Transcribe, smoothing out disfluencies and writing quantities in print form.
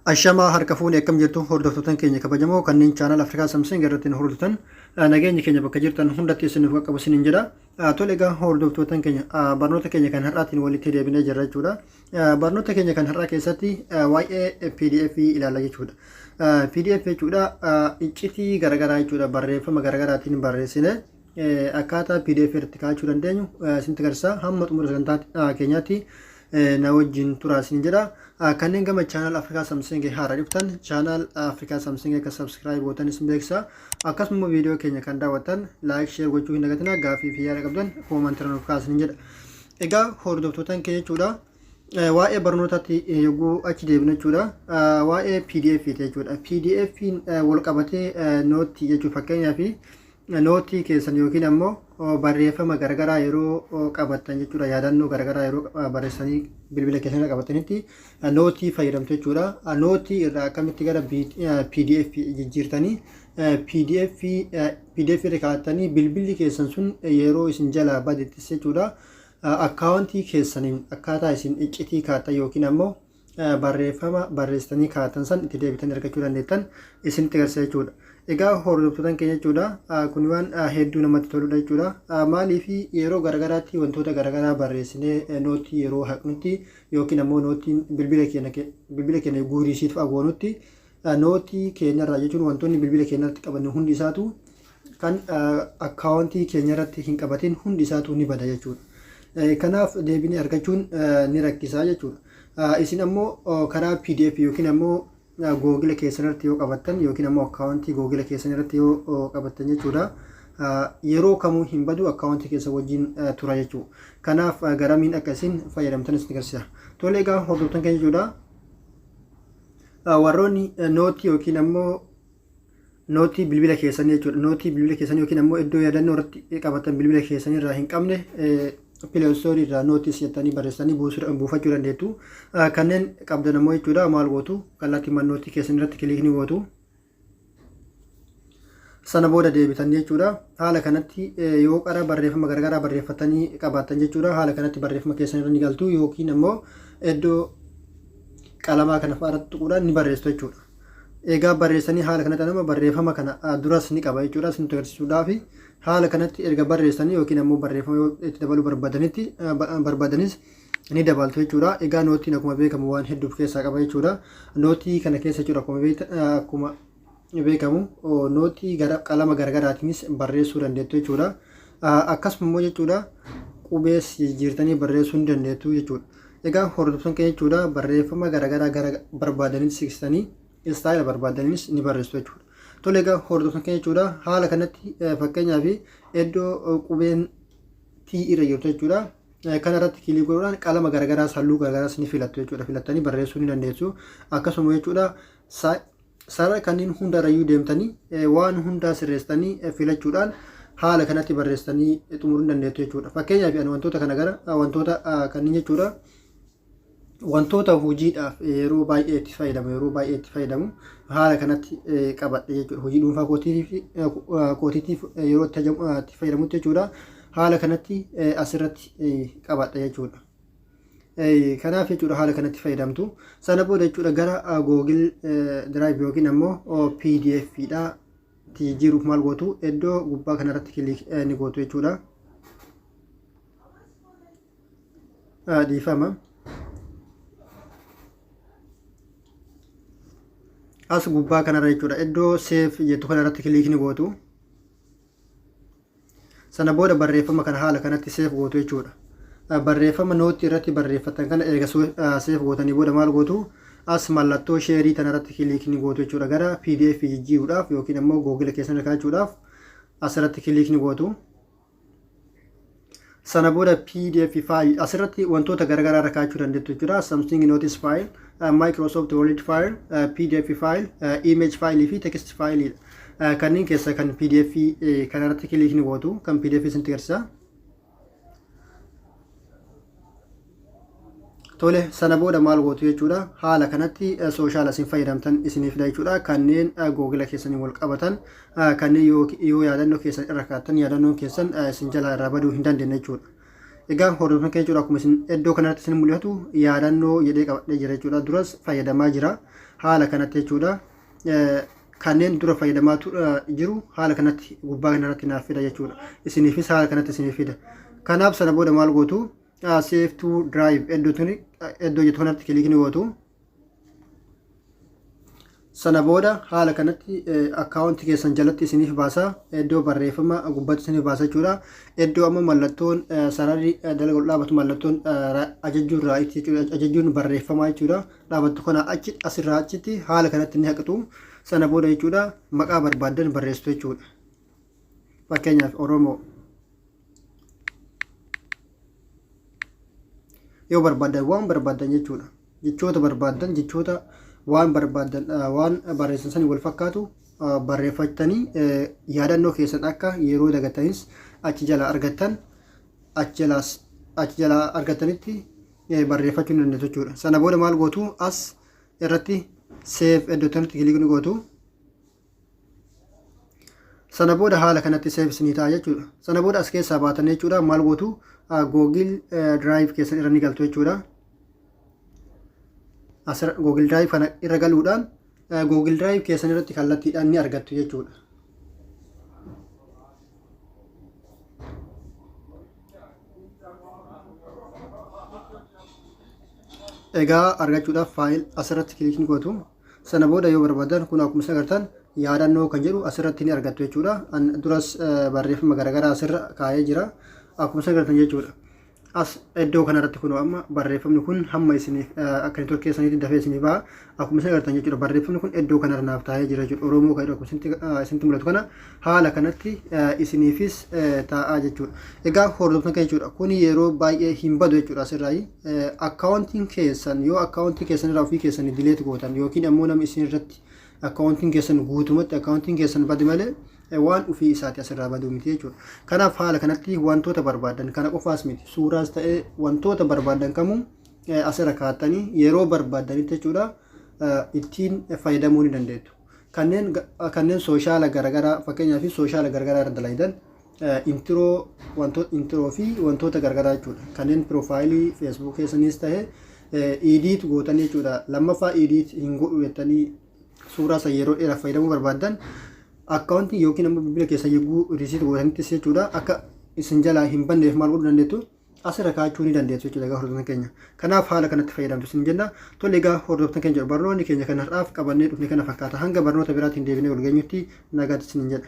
Ashamaa harka fuune, akkam jirtu hordoftoota keenya kabajamoo kanneen channel Afrikaa Samsung irratti nu hordoftan? Nageenya keenya bakka jirtan hundatti isiniif qaqqabu isiniin jedha. Tole egaa hordoftoota keenya, barnoota keenya kan har'aatiin walitti deebinee jirra jechuudha. Barnoota keenya kan har'aa keessatti waa'ee PDF ilaalla jechuudha. PDF jechuudha iccitii garaagaraa jechuudha, barreeffama garaagaraatiin barreessine akkaataa PDF irratti kaa'achuu dandeenyu isinitti agarsiisa. Hamma xumura sagantaa keenyaatti na wajjin turaa isin jedha. Kanneen gama channel Afrikaa Samsung haaraa dhuftan, channel Afrikaa Samsung akka subscribe gootan isin beeksisa. Akkasuma viidiyoo keenya kan daawwattan like, share gochuu hin dagatinaa. Gaaffii fi yaada qabdan comment irra nuuf kaasaa isin jedha. Egaa hordoftoota keenya jechuudha. Waa'ee barnootaatti yogguu achi deebinu jechuudha. Waa'ee PDF jechuudha. PDF wal qabatee note jechuudha. Fakkeenyaaf note keessan yookiin ammoo barreeffama garaagaraa yeroo qabattan jechuudha. Yaadannoo garaagaraa yeroo barreessanii bilbila keessan irra qabatanitti note fayyadamtu jechuudha. Note irraa akkamitti gara PDF jijjiirtanii PDF irra kaa'attanii bilbilli keessan sun yeroo isin jalaa badettis jechuudha, Account keessaniin akkaataa isin iccitii kaa'attan yookiin ammoo barreeffama barreessitanii kaa'attan san itti deebitanii argachuu dandeettan isinitti agarsiisa jechuudha. Egaa hordoftoota keenya jechuudha, kun waan hedduu namatti toludha jechuudha. Maaliif yeroo garaagaraatti wantoota garaagaraa barreessinee note yeroo haqnutti yookiin ammoo noteiin bilbila keenya guurisiif agoonutti, note keenyarraa jechuun wantoonni bilbila keenyarratti qabanne hundi isaatu kan account keenyarratti hin qabatin hundi isaatu ni bada jechuudha. Kanaaf deebinee argachuun ni rakkisaa jechuudha. Isin ammoo karaa PDF yookiin ammoo Google keessan irratti yoo qabattan yookiin ammoo account Google keessan irratti yoo qabattan jechuudha, yeroo kamuu hin badu, account keessa wajjin tura jechuudha. Kanaaf garamiin akka isin fayyadamtan isin agarsiisa. Tole egaa hordoftoota keenya jechuudha. Warroonni note yookiin ammoo note bilbila keessanii jechuudha. Note bilbila keessanii yookiin ammoo iddoo yaadannoo irratti qabatan bilbila keessanii irraa hin qabne, Play Store irraa Notes jettanii barreessanii buufachuu dandeettu. Kanneen qabdan ammoo jechuudha, maal gootu? Kallattii note keessan irratti click ni gootu. Sana booda deebitanii jechuudha. Haala kanatti yoo qara barreeffama garagaraa barreeffatanii qabaattan jechuudha, haala kanatti barreeffama keessan irra ni galtu yookiin ammoo iddoo qalamaa kana fa'aa irratti tuquudhaan ni barreessitu jechuudha. Egaa barreessanii haala kanatti nama barreeffama kana duras ni qaba jechuudha. Isinitti agarsiisuudhaaf haala kanatti erga barreessanii yookiin ammoo barreeffama yoo itti dabaluu barbaadanitti barbaadanis ni dabaltu jechuudha. Egaa noteiin akkuma beekamu waan hedduu of keessaa qaba jechuudha. Note kana keessa jechuudha, akkuma beekamu note gara qalama garagaraatiinis barreessuu dandeettu jechuudha. Akkasuma immoo jechuudha, qubees jijjiirtanii barreessuu ni dandeettu jechuudha. Egaa hordoftoonni keenya jechuudha, barreeffama garaagaraa gara barbaadanitti siqsitanii style barbaadaniis ni barreessu jechuudha. Tole egaa hordoftoonni keenya jechuudha, haala kanatti fakkeenyaaf iddoo qubeen T irra jirtu jechuudha, kana irratti click godhuudhaan qalama garaagaraas halluu garaagaraas ni filattu jechuudha. Filattanii barreessuu ni dandeessu. Akkasuma jechuudha, sarara kanneen hundarrayyuu deemtanii waan hundaa sirreessitanii filachuudhaan haala kanatti barreessitanii xumuruu ni dandeettu jechuudha. Fakkeenyaaf ani wantoota kana gara wantoota kanneen jechuudha, wantoota hojiidhaaf yeroo baay'ee itti fayyadamu, yeroo baay'ee itti fayyadamu haala kanatti qabadhe jechuudha. Hojii dhuunfaa kootiitiif yeroo itti fayyadamutti jechuudha, haala kanatti asirratti qabadhe jechuudha. Kanaaf jechuudha, haala kanatti fayyadamtu. Sana booda jechuudha, gara Google Drive yookiin ammoo PDF dha jijjiiruuf maal gootu? Iddoo gubbaa kanarratti click ni gootu jechuudha. Dhiifama. As gubbaa kanarra jechuudha, iddoo save jettu kanarratti click ni gootu. Sana booda barreeffama kana haala kanatti save gootu jechuudha. Barreeffama note irratti barreeffatan kana erga save gootanii booda maal gootu? As mallattoo share tanarratti click ni gootu jechuudha. Gara PDF jijjiiruudhaaf yookiin ammoo Google keessan kaa'achuudhaaf asirratti click ni gootu. Sana booda PDF file asirratti wantoota garaagaraa irra kaa'achuu dandeettu jechuudha. Samsung Notes file, Microsoft Word file, PDF file, image file fi text file. Kanneen keessa kan PDF kanarratti click ni gootu. Kan PDF isinitti agarsiisa. Tole, sana booda maal gootu jechuudha? Haala kanatti social isin fayyadamtan isiniif fida jechuudha. Kanneen Google keessanii wal qabatan, kanneen yoo yaadannoo keessan irra kaa'attan yaadannoon keessan isin jalaa irraa baduu hin dandeenye jechuudha. Egaa hordoftoota keenya jechuudha, akkuma isin iddoo kanatti isin mul'atu yaadannoo jedhee qabadhee jira jechuudha. Duras fayyadamaa jira. Haala kanatti jechuudha. Kanneen dura fayyadamaa jiru haala kanatti gubbaa kanarratti naaf fida jechuudha. Isiniifis haala kanatti isiniif fida. Kanaaf sana booda maal gootu? Save to drive iddoo jettu kanatti click ni gootu. Sana booda haala kanatti akkaawuntii keessan jalatti isiniif baasa. Iddoo barreeffama gubbatti isiniif baasa jechuudha. Iddoo amma mallattoon sararri dalaga dhaabatu, mallattoon ajajjuun right jechuudha. Ajajjuun barreeffamaa jechuudha. Dhaabattu kana achi asirraa achitti haala kanatti ni haqxu. Sana booda jechuudha maqaa barbaaddan barreessitu jechuudha. Fakkeenyaaf Oromoo yoo barbaaddan, waan barbaaddan jechuudha. Jechoota barbaaddan, jechoota waan barbaaddan, waan barreessan sanii wal fakkaatu barreeffattanii yaadannoo keessan akka yeroo dagattanis achi jala argattan, achi jala argattanitti barreeffachuu ni dandeessu jechuudha. Sana booda maal gootu? As irratti save iddoo kanatti click ni gootu. Sana booda haala kanatti save isinii ta'a jechuudha. Sana booda as keessaa baatan jechuudha. Maal gootu? Google Drive keessan irra ni galtu jechuudha. Asirra Google Drive kana irra galuudhaan Google Drive keessan irratti kallattiidhaan ni argattu jechuudha. Egaa argachuudhaaf file asirratti click ni gootu. Sana booda yoo barbaadan kun akkuma isin agartan yaadannoo kan jedhu asirratti ni argattu jechuudha. Duras barreeffama garaagaraa asirra kaa'ee jira. Akkuma isin agartan jechuudha. As iddoo kanarratti kun amma barreeffamni kun hamma isiniif akka network keessaniitti dafee isiniif ba'a. Akkuma isin agartan jechuudha, barreeffamni kun iddoo kanarra naaf taa'ee jira jechuudha. Oromoo kan jedhu akkuma isinitti mul'atu kana haala kanatti isiniifis taa'aa jechuudha. Egaa hordoftoota keenya jechuudha, kun yeroo baay'ee hin badu jechuudha asirraayi. Akkaawuntiin keessan yoo akkaawuntii keessan irraa ofii keessanii delete gootan yookiin ammoo namni isin irratti akkaawuntiin keessan guutumatti akkaawuntiin keessan bade malee waan ofii isaati asirraa baduu miti jechuudha. Kanaaf haala kanatti wantoota barbaadan kana qofaas miti, suuraas ta'ee wantoota barbaadan kamuu asirra kaa'attanii yeroo barbaadanitti jechuudha ittiin fayyadamuu ni dandeettu. Kanneen social garaagaraa, fakkeenyaaf social garaagaraa irra dalagan, intro, wantoota intro fi wantoota garaagaraa jechuudha. Kanneen profile Facebook keessaniis ta'e edit gootan jechuudha. Lammaffaa edit hin godhu jettanii suuraa san yeroo dheeraaf fayyadamuu barbaaddan, akkaawuntii yookiin ammoo bilbila keessa yogguu reset gootanittis jechuudha akka isin jalaa hin banneef maal godhuu dandeettu? Asirra kaa'achuu ni dandeessu jechuudha. Egaa hordoftoota keenya, kanaaf haala kanatti fayyadamtu isin jenna. Tole, egaa hordoftoota keenya, barnoonni keenya kan har'aaf qabannee dhufne kana fakkaata. Hanga barnoota biraatiin deebinee wal geenyutti nagaatti isin jedha.